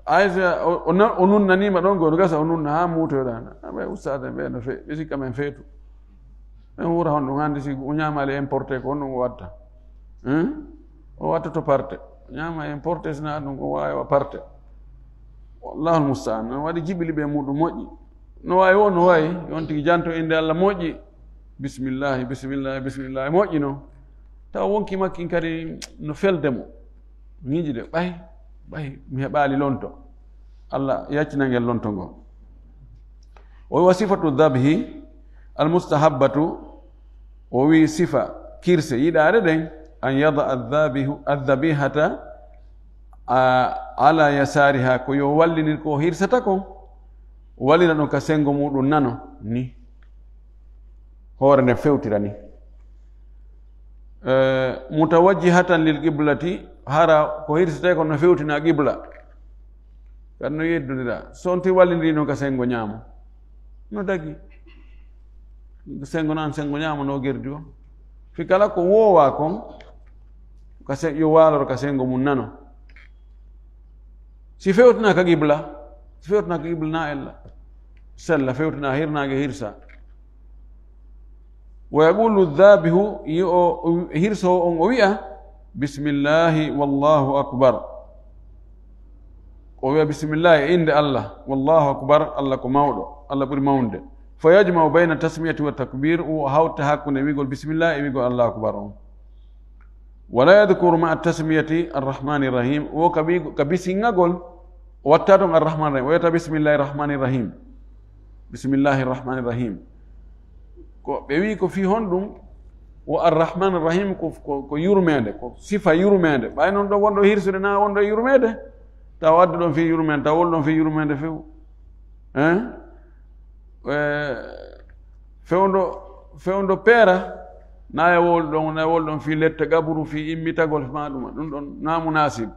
Ay, so o, o na-, o nunnaniima ɗon, ko no gasa o nunna haa muutoyɗaa. Aɓe ustaade ɓe no fe-, ɓe sikka men feetu. Men wuura hon ɗum hannde si o ñaamaali importé ko honɗum o watta? Hein? O watta to parte. O ñaama importé sina ɗum ko waawi wa parte. Wallahul musta'an. No waɗi jibili ɓe muɗum moƴƴi. No waawi wo, no waawi. Yon tigi janto innde Allah moƴƴi. Bismillahi, bismillahi, bismillahi. Moƴƴi non. Taw wonki makkin kadi no felde mo. Miiji de, ɓay, ɓay, mi heɓaali lonto. Allah yaccina ngel lonto ngo. O wi wa sifatu dhabhi almustahabbatu, o wi sifa kirse yiɗaade ɗen, an yada adhabihu, adhabihata a, ala yasariha, ko yo wallinir ko hirsata kon, wallina ɗum ka sengo muɗum nano ni. Hoore nde fewtira ni. Eh, mutawajjihatan lil qiblati, hara ko hirsete ko no fewtina qibla. Kan no yeddondira. So on ti wallindiri noon ka sengo ñaamo. No dagi. Sengo naan, sengo ñaamo no gerdi o. Fi kala ko woowa kon, ka se-, yo waaloro ka sengo mum nano. Si fewtina ka qibla, si fewtina ka qibla na ella. Sella fewtina hirnaange hirsa. Wa yaqulu dhabihu, yo o, o, hirso on o wi'a, "Bismillahi wallahu akbar." O wi'a, "Bismillahi, e innde Allah, wallahu akbar, Allah ko mawɗo, Allah ɓuri mawnude." Fa yajma'u bayna tasmiyati wa takbir, o hawta hakkunde wi'gol bismillah e wi'gol Allahu akbar on. Wala yadhkuru ma'a tasmiyati arrahmani rahim. O ka bi-, ka bisingagol, o watta ton arrahmani rahim. O wiyata bismillahi rahmani rahim. Bismillahi rahmani rahim. Ko ɓe wi ko fi honɗum? O arrahmani rahim ko, ko, ko yurmeende, ko sifa yurmeende. Ɓay non ɗo wonɗo hirsude na wonɗo e yurmeende? Taw addu ɗon fi yurmeende, taw wol ɗon fi yurmeende few. Hein? Eh, fewndo, fewndo peera, Naayawol ɗon, naayawol ɗon fii lette qaburu, fii immitagol ma ɗuma. Ɗum ɗon naa munasib.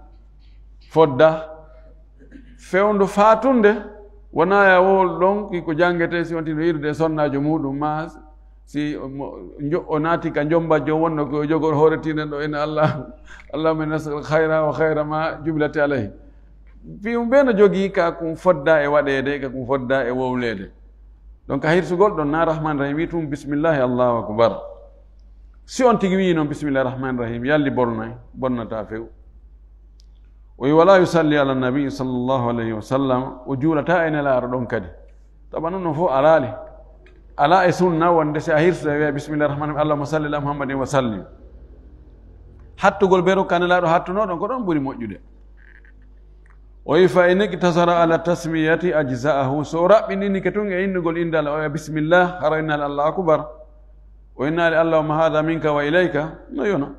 Fodda. Fewndo faatunde, wonaa yawol ɗon, ki ko janngetee si on tino yiɗude e sonnaajo muuɗum, ma si mo, njo-, o naati ka njombajjo wonno ko o jogor hoore tiiɗen ɗo, inna Allah, Allahumma inna nas'aluka khayra wa khayra ma jubilati alayhi. Fii um ɓe no jogii ka kun fodda e waɗeede, ka kun fodda e wowleede. Donc, a hirsugol ɗon na Rahman Rahim, wi tun bismillahi, Allahu akbar. Si on tigi wi'i non bismillahi Rahman Rahim, yalli bonnay, bonnata few. O wi wala yusalli ala nabi sallallahu alayhi wa sallam, o juulata e Nelaaɗo ɗon kadi. Tawa ɗum ɗon fof alaali. Alaa e sunna wonde si a hirsude wi'a bismillahi Rahman Rahim, Allahumma salli ala Muhammadin wa sallim. Hattugol beru ka Nelaaɗo hattuno ɗon ko ɗon ɓuri moƴƴude. O wi fa in iqtasara ala tasmiyati ajza'ahu. So o raɓɓinini ke tun e innugol innde Allah, o wi'a bismillah, hara innaali Allahu akbar. O innaali Allahumma hadha minka wa ilayka, no yona.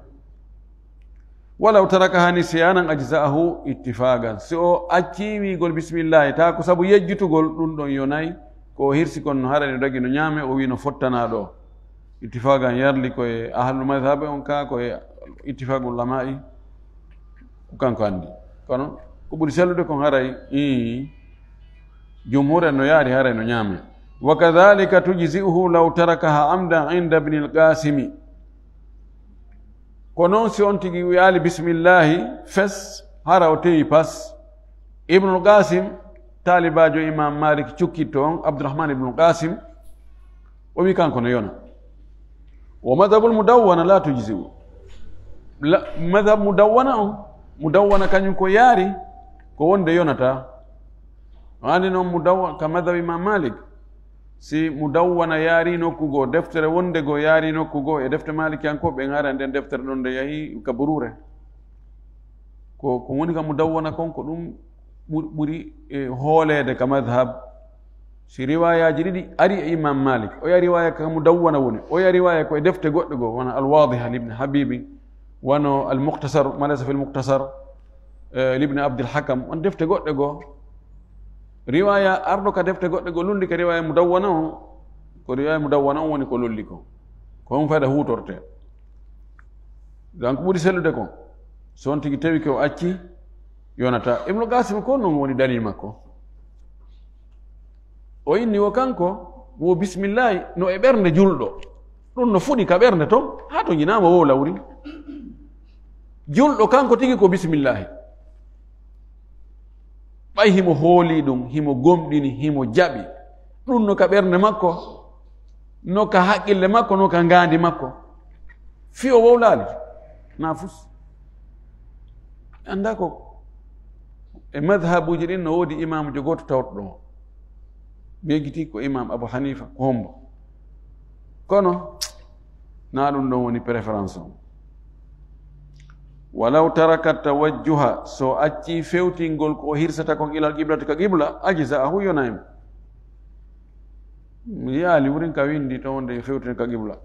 Walaw tarakaha nisyanan ajza'ahu ittifaqan. Si o acci wi'gol bismillahi, ta ko sabu yejjitugol, ɗum ɗon yonay, ko o hirsi kon no hara no dagi no ñaame, o wi no fottana ɗo. Ittifaqan yarli ko e ahlul madhhab on ka, ko e ittifaqul ulama'i. Ko kanko anndi. Kono ko ɓuri sellude kon haray, ii, jumhur en no yaari haray no ñaame. Wa kadhalika tujzi'uhu law tarakaha amdan inda Ibn al-Qasimi. Ko non si on tigi wi'aali bismillahi fes, hara o tewi pas. Ibnul Qasim, taalibaajo Imam Malik cukkitto on, Abdurrahman ibnul Qasim, o wi kanko no yona. Wa madhabul mudawwana la tujzi'u. La, madhab mudawwana on, mudawwana kañum ko yaari, ko wonde yonata. O andi non mudawwa-, ka madhab Imam Malik. Si mudawwana yaari nokku goo, deftere wonde goo yaari nokku goo, e defte Malikiyankooɓe ɓen, hara nden deftere ɗon nde yahi ka Buruure. Ko, ko woni ka mudawwana kon, ko ɗum ɓur-, ɓuri, e, hooleede ka madhab. Si riwaayaaji ɗiɗi ari e Imam Malik, oya riwaaya ka mudawwana woni, oya riwaaya ko e defte goɗɗe goo, wano Al-Wadiha li Ibn Habibi, wano Al-Mukhtasar, ma laysa fil Mukhtasar, eh, li Ibn Abdil Hakam, on defte goɗɗe goo. Riwaaya arɗo ka defte goɗɗe goo, lundi ka riwaaya mudawwana on, ko riwaaya mudawwana on woni ko lolli kon. Ko on fayda huutorte. Donc, ɓuri sellude kon, so on tigi tewi ke o acci, yonata. Ibnu Qasim ko non woni dalil makko. O inni wo kanko, wo bismillahi, no e ɓernde julɗo. Ɗum no fuɗi ka ɓernde ton, haa to ñinaama wo lawri. Julɗo kanko tigi ko bismillahi. Ɓay himo hooli ɗum, himo gomɗini, himo jaɓi. Ɗum no ka ɓernde makko, no ka haqqille makko, no ka ngaandi makko. Fii o wowlaali, na fus. Annda ko e madhabuuji ɗin no woodi imaamujo gooto tawɗo ɗon. Mi yejjiti ko Imam Abu Hanifa, ko hombo. Kono, na ɗum ɗon woni préférence on. Walaw taraka tawajjuha, so acci fewtingol ko o hirsata kon ilal qiblati ka qibla, ajza'ahu, yonay mo. Mi yi'aali wurin ka windi to wonde fewtina ka qibla.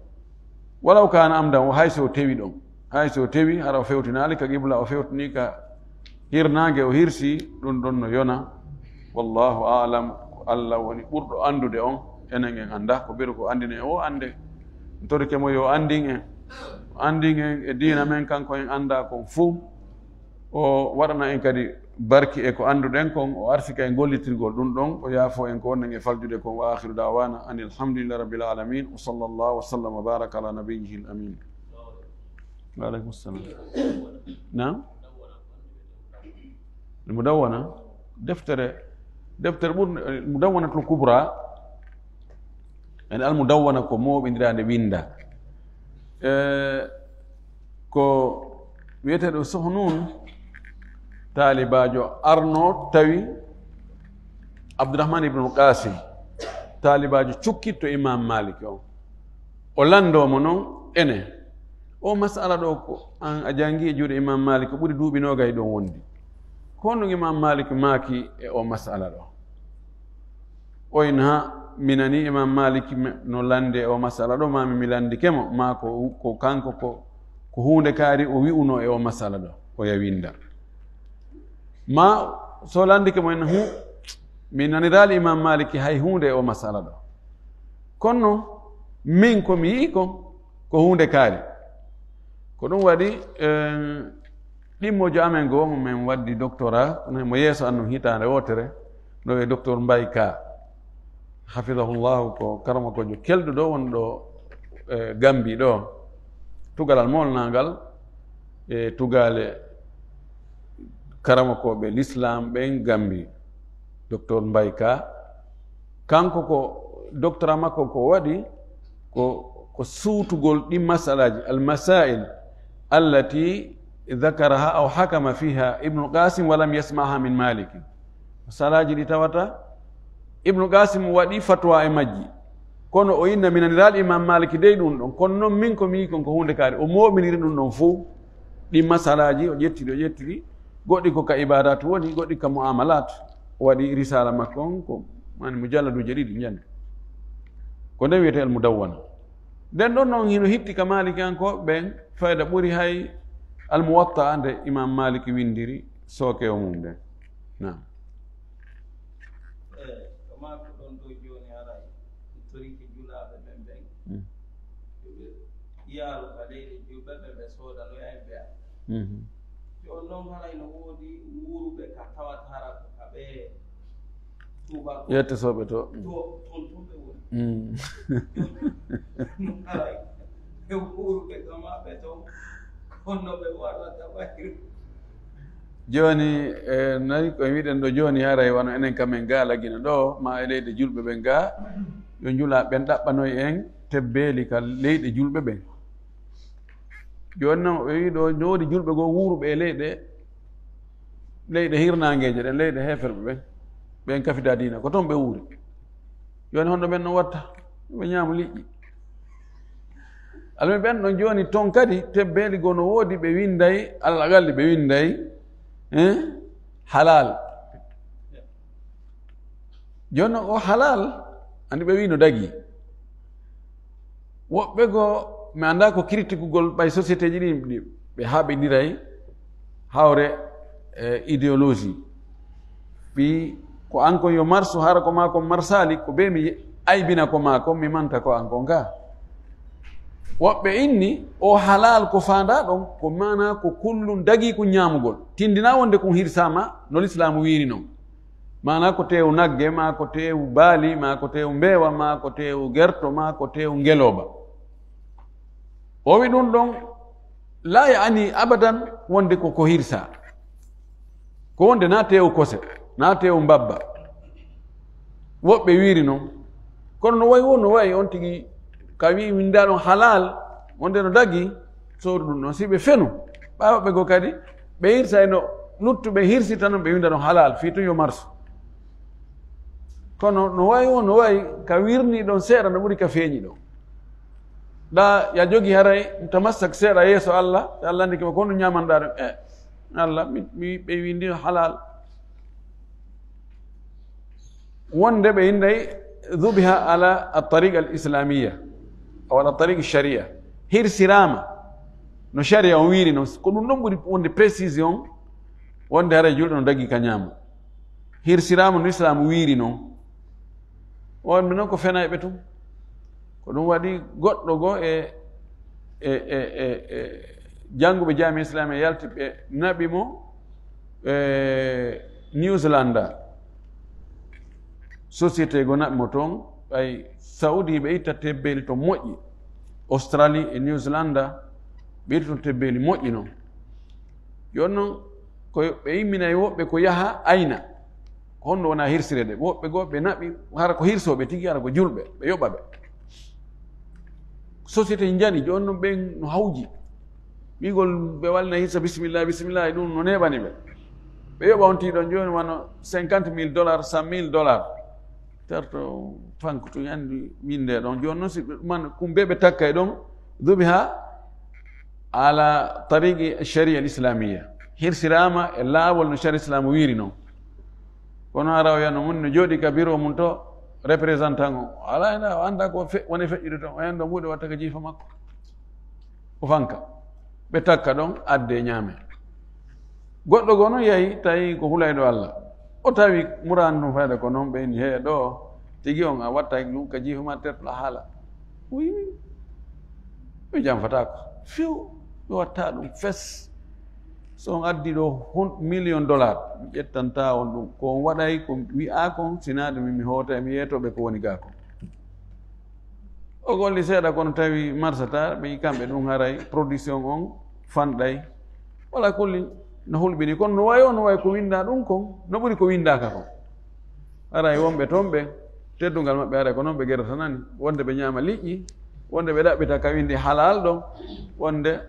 Walaw kana amdan, o hay so tewi ɗon. Hay so tewi, hara o fewtinaali ka qibla, o fewtini ka hirnaange, o hirsi, ɗum ɗon no yona. Wallahu a'lam, ko Allah woni ɓurɗo anndude on, enen en annda, ko beru ko anndine o annde. Torike mo yo anndin en. Anndin en e diina men, kanko en annda kon fuu. O waɗana en kadi barki e ko annduɗen kon, o arsika en gollitirgol ɗum ɗon, o yaafo en ko wonɗen e faljude kon. Wa akhiru da'wana anil hamdulillahi rabbil alamin. Wa sallallahu wa sallam wa baraka ala nabiyyihil amin. Wa alaikum salam. Naam? Al Mudawwana, deftere, deftere ɓur-, Mudawwanatul Kubra, en Al Mudawwana ko mooɓindiraande winnda. E, ko wiyeteeɗo Suhnun, taalibaajo arno tawi Abdurrahman ibnul Qasim, taalibaajo cukkitto Imam Malik on. O lanndoo mo non ene. O masala ɗo ko an a janngi e juuɗe Imam Malik, ko ɓuri duuɓi noogay ɗon wondi. Ko honɗum Imam Malik maaki e o masala ɗo? O ina ha minani Imam Malik me-, no lande e o masala ɗo, ma mi, mi landike mo, ma ko, ko kanko ko, ko huunde kaari o wi'uno e o masala ɗo, o ya winda. Ma so landike mo en hu, mi naniraali Imam Malik hay huunde e o masala ɗo. Kono min ko mi yi'i ko, Ko huunde kaari. Ko ɗum waɗi, eh, ɗimmojo amen goo, mo min waddi doctorat, kono mo yeeso an ɗum hitaande wootere, no wi'ee docteur Mbaye Ka. Hafidahullahu, ko karamokoojo kelɗuɗo wonɗo, eh, Gambie ɗo. Tugalal molnaangal e tugaale karamokooɓe l'islam ɓen Gambie, docteur Mbaye Ka. Kanko ko doctorat makko ko waɗi ko, ko suutugol ɗin masalaaji, al masail allati dhakaraha aw hakama fiha Ibnul Qasim wa lam yasmaha min Maliki. Masalaaji ɗi tawata Ibnul Qasim waɗi fatwa e majji, kono o inna mi naniraali Imam Maliki dey ɗum ɗon, kono noon min ko mi yii kon ko huunde kaari. O mooɓiniri ɗum ɗon fof, ɗi masalaaji o ƴettiri, o ƴettiri, goɗɗi ko ka ibadat woni, goɗɗi ka muamalat. O waɗi risala makko on, ko mani mujalladuuje ɗiɗi njani. Ko nden wiyetee Al Mudawwana. Nden ɗon noon hino hitti ka Maliki an ko ɓen fayda ɓuri hay Al Muwatta nde Imam Maliki windiri sooke o mum nden. Naam. E ko maa ko ɗon ɗo jooni haray torike julaaɓe ɓen ɓen. Mm. Yo ɓe yaaro ka leyɗe julɓe ɓe, ɓe soodanoya en ɓe. Mhm. Jooni noon haray no woodi wuuruɓe ka tawata hara ko ka ɓe tuubakooɓe. Yetto sooɓe to. To, ton, ton ɓe woni. Mm. Haray ɓe wuuruɓe ka maɓɓe ton, honno ɓe warrata wayru? Jooni, e, nani ko wiɗen ɗo jooni, haray wano enen kam en ga Lagine ɗo, ma e leyɗe julɓe ɓen ga, yo njula ɓen ɗaɓɓanoy en tebbeeli ka leyɗe julɓe ɓen. Jooni noon, o wi'i ɗo, no woodi julɓe goo wuuruɓe e leyɗe, leyɗe hirnaangeeje ɗen, leyɗe heeferɓe ɓen, ɓen kafida diina, ko toon ɓe wuuri. Jooni honno ɓen no watta? Ɓe ñaama liƴƴi. Almi ɓen ɗon jooni toon kadi, tebbeeli goo no woodi, ɓe winnday, alal aqalli ɓe winnday, eh, halal. Jooni noon o halal, anndi ɓe wi'i no dagii. Woɓɓe goo, mi anndaa ko critique-ugol ɓay société ji ɗin, ɗi ɓe haɓidiray hawre, eh, idéologie. Ɓi ko an kon yo marsu, hara ko maa kon marsaali, ko bee mi aybina ko maa kon, mi manta ko an kon ka. Woɓɓe inni, o halal ko faandaa ɗon, ko maanaa ko kullun dagii kun ñaamugol. Tindinaa wonde kun hirsaama no lislaamu wiiri non. Maanaa ko teewu nagge, maa ko teewu baali, maa ko teewu mbeewa, maa ko teewu gerto, maa ko teewu ngelooba. O wi ɗum ɗon, laa yaani abadan wonde ko ko hirsaa. Ko wonde naa teewu kose, naa teewu mbabba. Woɓɓe wiiri non. Kono no wayi woo, no wayi on tigi ka wi winndaa ɗon halal, wonde no dagi, soodu ɗum ɗon. Si ɓe fenu, ɓaawo ɓe goo kadi, ɓe hirsa e no luttuɓe hirsita non, ɓe winnda ɗon halal, fii tun yo marsu. Kono no wayi woo, no wayi ka wirni ɗon seeɗa, no ɓuri ka feeñi ɗon. Ɗa ya jogi haray, tamassak seeɗa yeeso Allah, si Allah anndi kema ko honɗum ñaamanɗaa ɗum. Eh, Allah, mi, mi, ɓe winndi no halal. Wonde ɓe innday dhubiha ala at-tariqa al-islamiyya, aw ala tariqi sharia. Hirsiraama no sharia on wiiri non. Ko ɗum ɗon ɓuri wonde précision, wonde haray julɗo no dagi ka ñaamo. Hirsiraama no Islaam wiiri non. On mi non ko fenayɓe tun. Ko ɗum waɗi goɗɗo goo e, e, e, e, e jannguɓe jaami Islaam e yalti ɓe naɓi mo, e, New Zealand. Société goo naɓi mo toon, ɓay Saudi ɓe itta tebbeeli to moƴƴi. Australie e New Zealand, ɓe itta toon tebbeeli moƴƴi non. Jooni non, ko ɓe imminay woɓɓe ko yaha ayna. Ko honno wona hirsirede? Woɓɓe goo ɓe naɓi, hara ko hirsooɓe tigi, hara ko julɓe, ɓe yoɓa ɓe. Société njani, jooni non ɓen no hawji. Ɓiigol ɓe walna hirsa, bisimilla, bisimilla, e ɗum no neeɓani ɓe. Ɓe yoɓa on tii ɗon jooni wano cinquante mille dollars, cent mille dollars. Terto fanko tun anndi winde ɗon. Jooni non si ɓe ɗuman kumbe ɓe takka e ɗon, dhubiha ala tariqi sharia al-islamiyya. Hirsiraama e laawol no sharia Islaam wiiri non. Kono hara o yano mun no jooɗi ka biro mun to, représentant o. Alaa ina o annda ko fe-, woni feƴƴude ton. O yando mbuuɗe watta ka jiifa makko. O fanka. Ɓe takka ɗon, adde ñaame. Goɗɗo goo non yahi, tawi ko hulayɗo Allah. O tawi muraani ɗum fayda ko non ɓe inni, "Hee ɗoo, tigi on a watta ɗum ka jiifa ma tertoɗa haala." O yimi. Mi janfataako few, mi watta ɗum fes. So on addi ɗo hon million dollar, mi ƴettanta on ɗum. Ko on waɗay, ko wi'a kon, sina ɗum mi hoota, mi yeeto ɓe ko woni gaa kon. O golli seeɗa, kono tawi marsata, ɓe yi kamɓe ɗum haray production on fanɗay. Wala kulli no hulɓini, kono no wayi o, no wayi ko winda ɗum kon, no ɓuri ko windaka kon. Haray wonɓe toon ɓe, teddungal maɓɓe haray ko noon ɓe gertanani, wonde ɓe ñaama liƴƴi, wonde ɓe ɗaɓɓita ka windi halal ɗon, wonde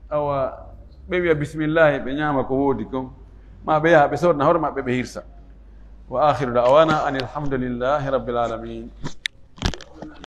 awa ɓe wiya bismillahi, ɓe ñaama ko woodi kon, ma ɓe yaha ɓe sodna hoore maɓɓe ɓe hirsa. Wa akhiru da'wana anil hamdulillahi rabbil alamin.